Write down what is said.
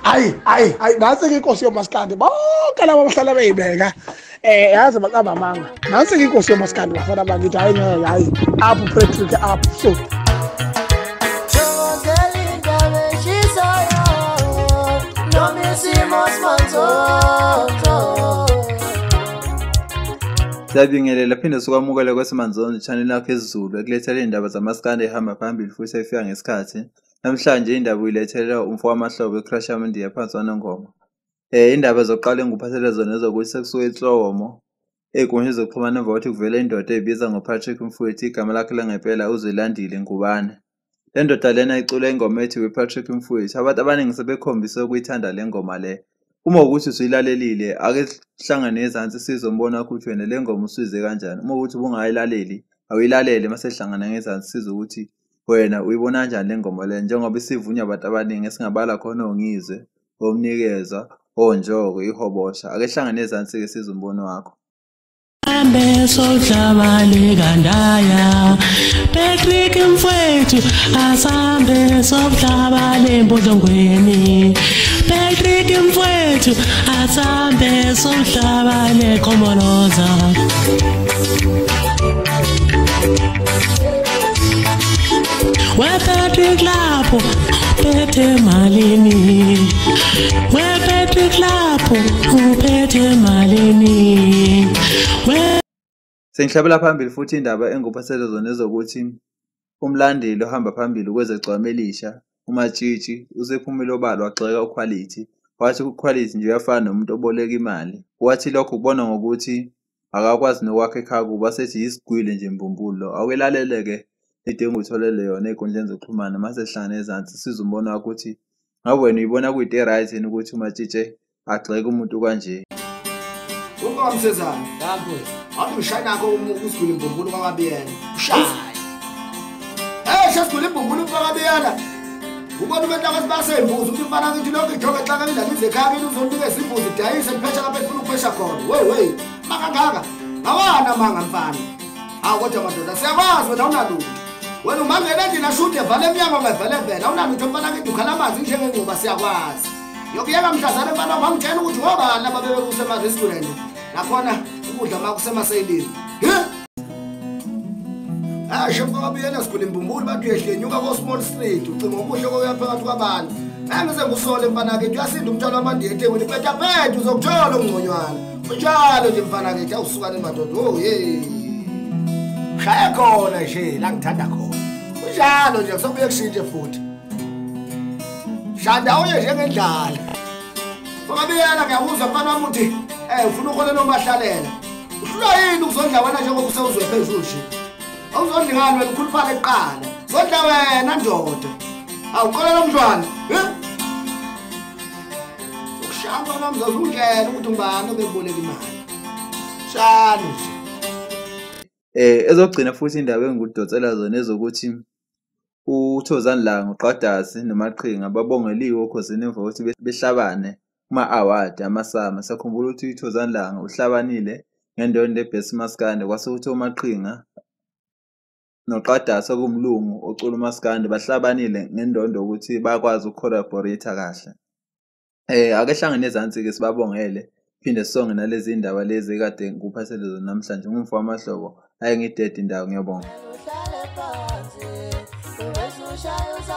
Hayi hayi hayi, nansi inkosi yomaskandi, bonke laba abahlala beyibeka yazi baqamba amanga. Nansi inkosi yomaskandi bafana bakithi, hayi ngeke, hayi up Patrick up. So Siyabingelela phinde sikwamukele kweSimanzonzo channel yakho esiZulu ekulethela indaba zamaskandi ehamba phambili futhi efika ngesikhathi. Namhlanje indaba uyilethelela umfo wamahlobo eCrush Amandiya phansi kwaNongoma. Indaba zokuqala engikuphathele zona ezokuthi sekusuke inhlokomo ey'nkundleni zokuxhumana emva kokuthi kuvele indoda eyibiza ngoPatrick Mfowethu, igama lakhe langempela uZwelandile Ngubane. Le ndoda lena icula ingoma ethi we-Patrick Mfowethu. Abantu abaningi sebekhombise ukuyithanda le ngoma le. Uma ukuthi usuyilalelile, ake sihlangane ezansi sizwe umbono wakho ukuthi wena le ngoma usuyize kanjani. Uma ukuthi ubungayilaleli, awuyilalele mase sihlangana ngezansi sizwe ukuthi wena uyibona kanjani le ngoma le, njengoba isivunywa abantu abaningi esingabala khona oNgizwe, oMnikezwa, oNjoko, iHobosha. Ake sihlangane ezansi-ke sizwe umbono wakho. Asambe kandaya Patrick mfowethu, asambe sohlabale embodlongweni. Patrick mfowethu, asambe sohlabale komoloza. We Patrick lapho uphethe malini, we Patrick lapho uphethe malini. Sengihlabela phambili futhi indaba engikuphathele zona ezokuthi umlandeli ohamba phambili kwezegcwama elisha uMatshitshi usephumile obala wagxeka uQuality, wathi uQuality nje uyafana nomuntu oboleka imali. Wathi lokho kubona ngokuthi akakwazi nokwakha ekhaya kubo, wasethi yisigwili nje mbumbulu. Awulalele-ke idinga utholele yona ey'nkundleni zokuxhumana mase sihlangane ezansi sizwe umbono wakho ukuthi ngabe wena uyibona kuyinto e-right yini ukuthi uMatshitshi agxeke umuntu kanje. Umsezana wathi ngishaya nakho usigwili mbumbulu kwaKabiyela. Ushaya. Sesigwili mbumbulu kwaKabiyela. Ubona umuntu akasibase imbuzi ukuthi mfana kithi lokho ijoke xa kabila lize ekhaya kini uzonikeza imbuzi idayise liphesha lapha efuna ukuphesha khona. Wey wey, makangaka. Awana manga mfana. Hawu kodwa madoda siyakwazi wena awunalutho. Wena umangena endlini ashude vale emnyango ngavele vele awunalutho mfana kithi ukhala amanzi njengenquba siyakwazi. Yokuyeka mhlazane mfana wangitshela ukuthi ngobani laba bebekuse-restaurant. Nakhona ukudla makusemaseyilini. Mfakabiyela sigula imbumbulu bathi uyehlenyuka ko-Small Street ucinga okuhle kokuya phakathi kwabantu. Angize ngusole mfana kithi uyasinda umthwalo wamandiya eThekwini petapeta uzokuthola okungconywana. Kunjalo nje mfana kithi awusukane madoda. Oh hey. Shaye khona nje la ngithanda khona. Kunjalo nje kusobuye kushintshe futhi. Shanda uye njengendlala. Mfakabiyela ngiyakuzwa mfana wami uthi ufuna uholela omahlalela. Uhlulwa yini ukuzondla wena njengoba usewuzwe phezulu nje? Awuzondli ngani wena ukhuluphale kuqala. Zondla wena ndoda. Awuqolela umntwana. Ukushaya nami uzongitshela ukuthi ngubani obeboleka imali. Shano nje. Ezogcina futhi indaba engikudonsela zona ezokuthi uThozani Langa, uQadasi noMaqhinga babongeliwe okhozini emva kokuthi behlabane kuma-award amaSAMA. Sakhumbula ukuthi uThozani Langa uhlabanile ngendondo ye-Best Maskandi, kwase kuthi uMaqhinga noQadasi okuwumlungu ocula umaskandi bahlabanile ngendondo ukuthi bayakwazi uku-collaborate kahle. Ake hlangane ezansi-ke sibabongele phinde sisonge nalezi ndaba lezi ekade ngikuphathele zona namhlanje. Ngumfo wamahlobo, aye ngidede indawo, ngiyabonga. Uhlale phansi, ubese ushaya.